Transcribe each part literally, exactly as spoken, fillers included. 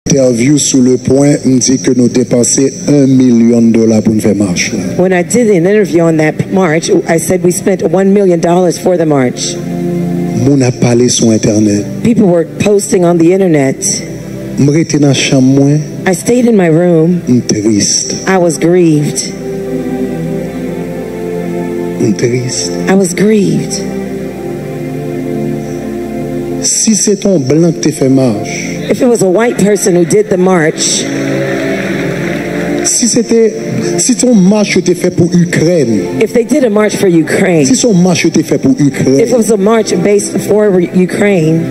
entèvyou sou le pwen, m di ke nou depanse yon milyon dola pou n fè mach la. When I did an interview on that march, I said we spent one million dollars for the march. Moun ap pale sou entènèt. People were posting on the internet. M rete nan chanm mwen. I stayed in my room. M tris. I was grieved. M tris. I was grieved. Si se t on blan ki te fè mach, If it was a white person who did the march, si se te, si se on mach yo te fè pou Ikrèn, if they did a march for Ukraine, si se on mach yo te fè pou Ikrèn, if it was a march based for Ukraine,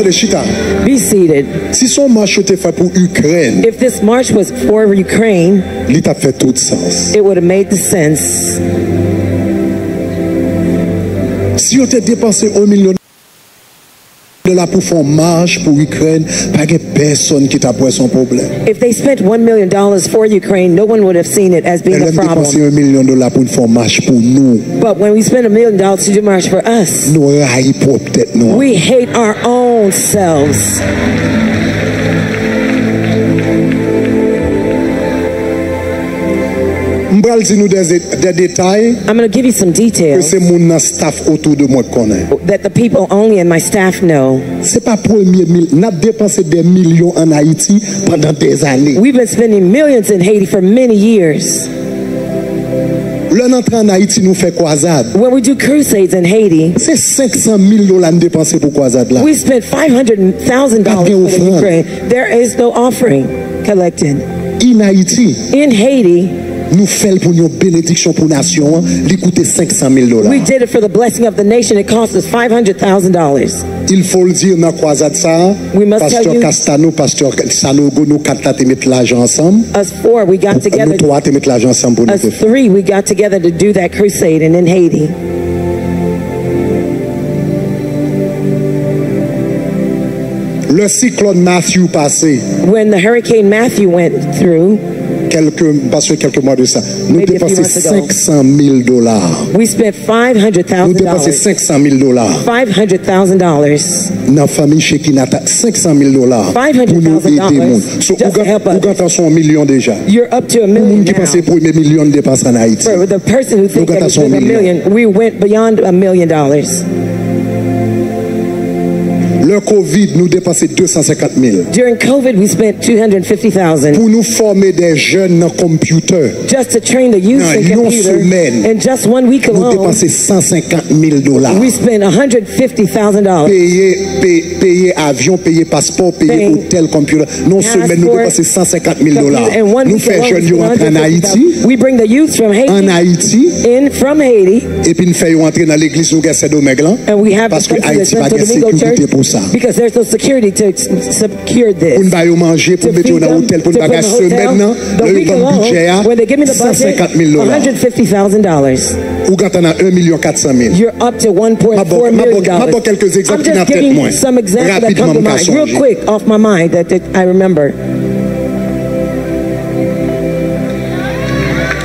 Tande, chita. Be seated. Si se on mach yo te fè pou Ikrèn, If this march was for Ukraine, li t ap fè tout sans. It would have made the sense. Si yo te depanse yon milyon dola pou fè yon mach pou Ikrèn, pa gen pèsonn ki t ap wè se yon pwoblèm. If they spent one million dollars for Ukraine, no one would have seen it as being a problem. Men lè n depanse yon milyon dola pou n fè yon mach pou nou, But when we spend a million dollars to do march for us, nou rayi pwòp tèt nou. We hate our own selves. M pral di nou de, de detay I'm going to give you some ke details se moun nan staff otou de mwen k konnen. That the people only in my staff know. Se pa premye mil, n ap depanse dè milyon ann Ayiti pandan dèzane. We've been spending millions in Haiti for many years. Lè n antre ann Ayiti, nou fè kwazad. When we do crusades in Haiti, se senk san mil dola n depanse pou kwazad la. We spent five hundred thousand dollars for the Ukraine. There is no offering collected. In Haiti, in Haiti, nou fè l pou n yon benediksyon pou nasyon an, li koute senk san mil dola. We did it for the blessing of the nation. It cost us five hundred thousand dollars. Il faut le dire, nan kwazad sa a, We must tell pastè you, Castano, pastè Sanogo, nou kat la te met lajan ansanm. Us four, we got together. Nou twa te met lajan ansanm pou nou te fè. Us three, we got together to do that crusade and in Haiti. Lè siklòn Matthew pase, When the Hurricane Matthew went through, kèlke, m pa swe, kèlke mwa de sa, nou depanse senk san mil dola. We spent five hundred thousand dollars. Nou depanse senk san mil dola. Five hundred thousand dollars. Nan fanmi Shekinah, senk san mil dola pou nou ede moun. So, ou gentan sou yon milyon deja. You're up to a million now. Pou moun ki panse premye milyon n depanse ann Ayiti, nou gentan sou yon milyon. We went beyond a million dollars. Lè kovid, nou depanse de san senkant mil. During COVID, we spent two hundred fifty thousand. Pou nou fòme de jèn nan konpitè. Just to train the youth in computer. Nan yon semèn, in just one week alone, nou depanse san senkant mil dola. We spent a hundred fifty thousand dollars. Peye, pe-, peye avyon, peye paspò, peye otèl, konpitè. Nan yon semèn, nou depanse san senkant mil dola. Nou fè jèn yo antre ann Ayiti, ann Ayiti, epi n fè yo antre nan legliz nou gen Sendomeng lan, paske Ayiti pa gen sekirite pou sa. Pou n ba yo manje, pou n mete yo nan otèl, pou n bagay, semèn nan, lè yo ban m bidjè a, san senkant mil dola. Ou gentan nan yon milyon kat san mil. M ap ba w, m ap ba w kèlke egzanp ki nan tèt mwen, rapidman, m ka sonje. I remember.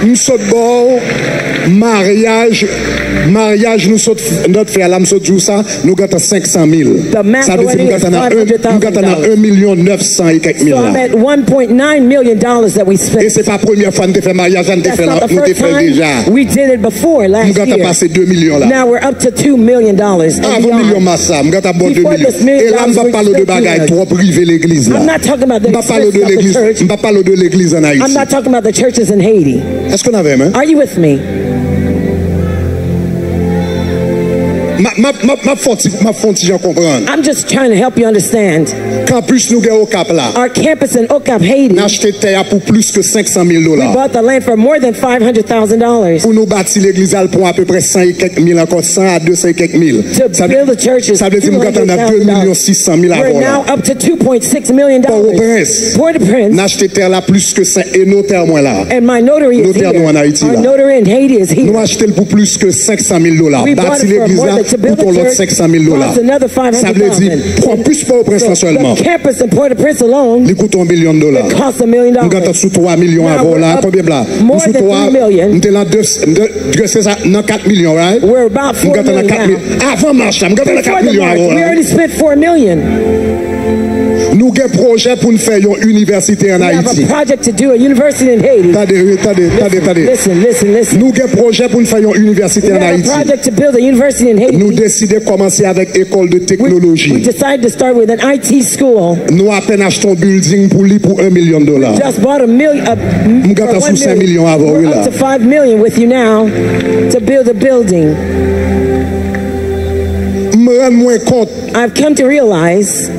M sot ba w maryaj, maryaj nou sot, n t fè a la, m sot di w sa, nou gentan senk san mil. Sa vle di m gentan nan yon, m gentan nan yon milyon nèf san e kèk mil la. So I'm at one point nine million dollars that we spent. E se pa premyè fwa n te fè maryaj la, n te fè l, nou te fè l deja. We did it before last year. M gentan pase de milyon la. Now we're up to two million dollars and beyond. Avan milyon mas la, m gentan ba w de milyon. E la, m p ap pale w de bagay twò prive legliz la. I'm not talking about the expenses of the church. M p ap pale w de legliz, m p ap pale w de legliz ann Ayiti. I'm not talking about the churches in Haiti. Èske w avè m? Are you with me? M ap, m ap, m ap, m ap fè w ti, m ap fè w ti jan konprann. I'm just trying to help you understand. Kanpis nou gen Okap la. Our campus in Okap, Haiti. N achte tè a pou plis ke senk san mil dola. We bought the land for more than five hundred thousand dollars. Pou nou bati legliz la, l pran apeprè san e kèk mil ankò, san a de san e kèk mil. To build the church is two hundred thousand dollars. Sa vle di, sa vle di nou gentan nan de milyon sis san mil avè w la. We're now up to two point six million dollars. Pòtoprens. Port-au-Prince. N achte tè la plis ke senk, e notè mwen la. And my notary is here. Notè nou ann Ayiti la. Our notary in Haiti is here. Nou achte l pou plis ke senk san mil dola. We bought it for more than, to build the church, cost another five hundred thousand. Bati legliz la koute w lòt senk san mil dola. Sa vle di, kanpis Pòtoprens lan sèlman, the campus in Port-au-Prince alone, li koute yon milyon dola. It cost a million dollars. M gentan sou twa milyon avè w la. Now we're up. Konbyen m la? M sou twa, m te nan de, m te, se sa, nan kat milyon, right? We're about four million now. M gentan nan kat milyon. Avan mach la, m gentan nan kat milyon avè w la. Before the march, we already spent four million. Nou gen pwojè pou n fè yon inivèsite ann Ayiti. We have a project to do a university in Haiti. Tande, wi, tande, tande, tande. Listen, listen, listen. Nou gen pwojè pou n fè yon inivèsite ann Ayiti. We have a project to build a university in Haiti. Nou deside kòmanse avèk ekòl de teknoloji. We, we decided to start with an I T school. Nou apèn achte yon building pou li pou yon milyon dola. We just bought a million, a, for one million. M gentan sou senk milyon avè w, wi, la. We're up to five million with you now to build a building. M rann mwen kont I've come to realize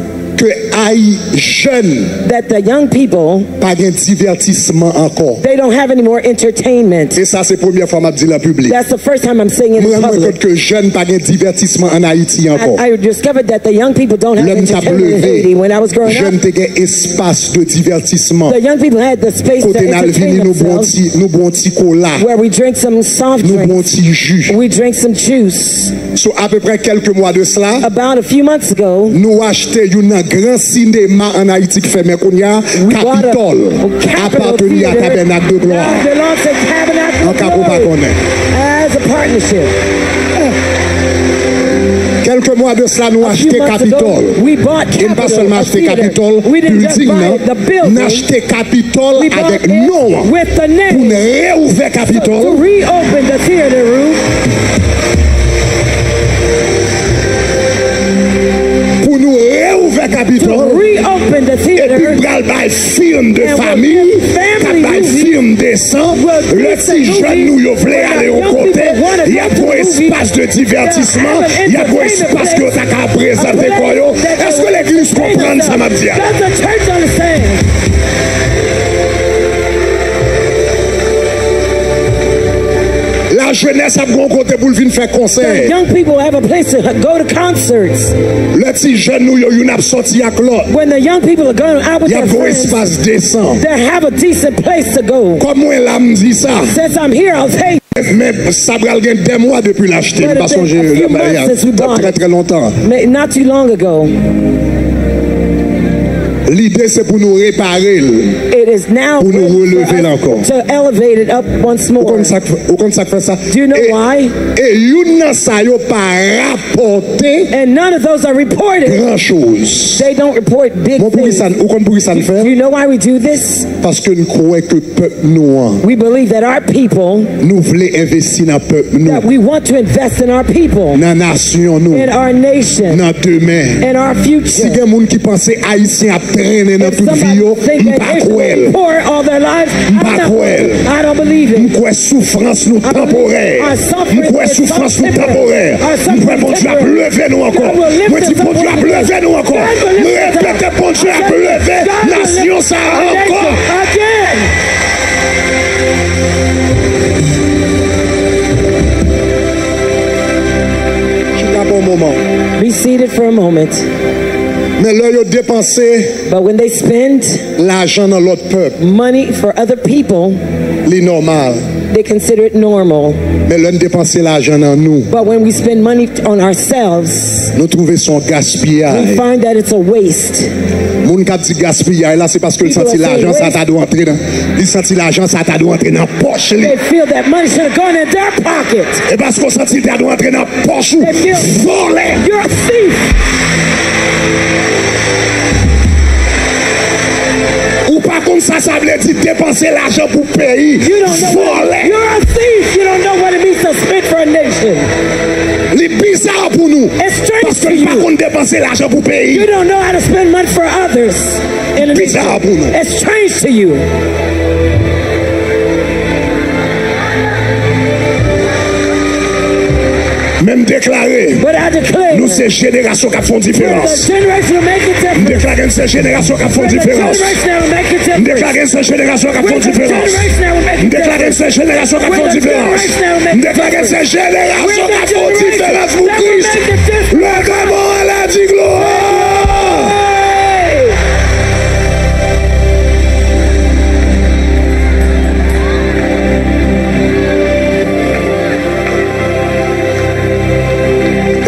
ke ay jèn that the young people, pa gen divètisman ankò. They don't have any more entertainment. E sa se premyè fwa m ap di l an piblik. That's the first time I'm saying it in public. M rann mwen kont ke jèn pa gen divètisman ann Ayiti ankò. I, I discovered that the young people don't have entertainment in Haiti. When I was growing up, lè m t ap leve, jèn te gen espas de divètisman. The young people had the space to entertain themselves. Kote n al vini, nou bwè yon ti, nou bwè yon ti kola. Where we drink some soft drinks. Nou bwè yon ti ji. We drink some juice. So, apeprè kèlke mwa de sela, about a few months ago, nou achte youn nan gran sinema ann Ayiti k fèmen kounye a, we bought a Capitol, Capitol Theater, apateni a Tabènak de Glwa. That belongs to Tabernacle of Glory. An ka pou pa konnen. As a partnership. Kèlke mwa de sela, nou achte Capitol. A few months ago, we bought Capitol, a theater. E n pa sèlman achte Capitol, building nan, n achte Capitol avèk non an pou n reouvè Capitol. We bought it with the name. So, to reopen the theater room. Pou nou reouvè Capitol. To reopen the theater. Epi pral bay fim de fanmi, k ap bay fim de san. Lè ti jèn nou yo vle ale yon kote, y ap gon espas de divètisman, y ap gon espas ke yo ta ka prezante kò yo. Èske legliz konprann sa m ap di a? Does the church understand? Lajenès ap gon kote pou l vin fè konsè. The young people have a place to go to concerts. Lè ti jèn nou yo, youn ap sòti ak lòt. When the young people are going out with their friends, y ap gon espas desan. They have a decent place to go. Kòm mwen la, m di sa. Since I'm here, I'll say. Men sa pral gen dè mwa depi l achte, m pa sonje lè bagay a, trè, trè lontan. But a few months since we bought it. May-, not too long ago. Lide se pou nou repare l, pou nou releve l ankò. It is now for us to elevate it up once more. Ou konn sa k, ou konn sa k fè sa? Do you know why? E, e youn nan sa yo pa rapòte gran choz. And none of those are reported. They don't report big things. Bon, poukisa n, ou konn poukisa n fè? Do you know why we do this? Paske n kwè ke pèp nou an, we believe that our people, nou vle envesti nan pèp nou, that we want to invest in our people, nan nasyon nou, in our nation, nan demen. In our future. Si gen moun ki panse Ayisyen ap trennen nan tout vi yo, m pa kwè l. If somebody think that Haitians will be poor all their lives, m pa kwè l. I don't believe it. M kwè soufrans nou tanporè. I believe our suffering is temporary. M kwè soufrans nou tanporè. Our suffering is temporary. M kwè Bondye ap leve nou ankò. God will lift us up. Mwen di, Bondye ap leve nou ankò. God will lift us up. M repete, Bondye ap leve nasyon sa a ankò. God will lift us up again. Chita pou yon moman. Be seated for a moment. Men lè yo depanse, but when they spend, lajan nan lòt pèp, money for other people, li nòmal. They consider it normal. Men lè n depanse lajan nan nou, but when we spend money on ourselves, nou twouve se yon gaspiyay. We find that it's a waste. Moun k ap di gaspiyay la, se paske l santi lajan sa ta dwe antre nan, li santi lajan sa ta dwe antre nan pòch li. People are saying waste. They feel that money should have gone in their pocket. E paske w santi l ta dwe antre nan pòch ou, vòlè. They feel you're a thief. Ou pa konn sa sa vle di depanse lajan pou peyi, vòlè. You don't know what it, you're a thief. You don't know what it means to spend for a nation. Li biza pou nou, it's strange to you, paske n pa konn depanse lajan pou peyi. You don't know how to spend money for others. And it's, biza pou nou, it's strange to you. Men m deklare, But I declare, nou se jenerasyon k ap fè yon we're the diferans. Generation that make a M difference. Deklare n se jenerasyon k ap fè yon We're the diferans. Generation that will make a M difference. Deklare n se jenerasyon k ap fè yon We're the diferans. Generation that will make a M deklare n difference. Se jenerasyon k ap fè yon We're the diferans. Generation that will make M a deklare n se difference. Jenerasyon We're the k ap fè yon generation diferans pou that will Kris. Make a difference. Leve men w anlè, di glwa. Hey!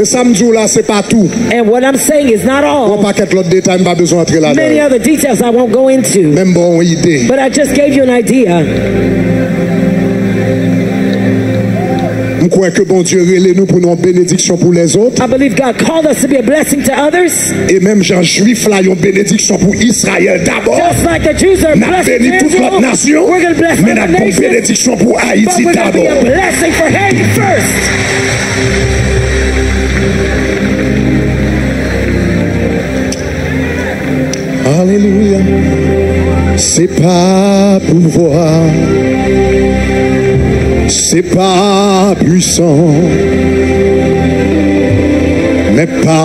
E sa m di w la, se pa tou. And what I'm saying is not all. Yon pakèt lòt detay, m pa bezwen antre ladan Many yo. Other details I won't go into. Men m ba w yon ide. But I just gave you an idea. M kwè ke Bondye rele nou pou nou yon benediksyon pou lèzòt. I believe God called us to be a blessing to others. E menm jan Jwif la yon benediksyon pou Izrayèl dabò, Just like the Jews are a blessing to Israel, we're gonna bless other nations. N ap beni tout lòt nasyon, men n ap bon benediksyon pou Ayiti dabò. But we're gonna be a blessing for Haiti first. Alelouya. Se pa pouvwa, se pa pwisans, men pa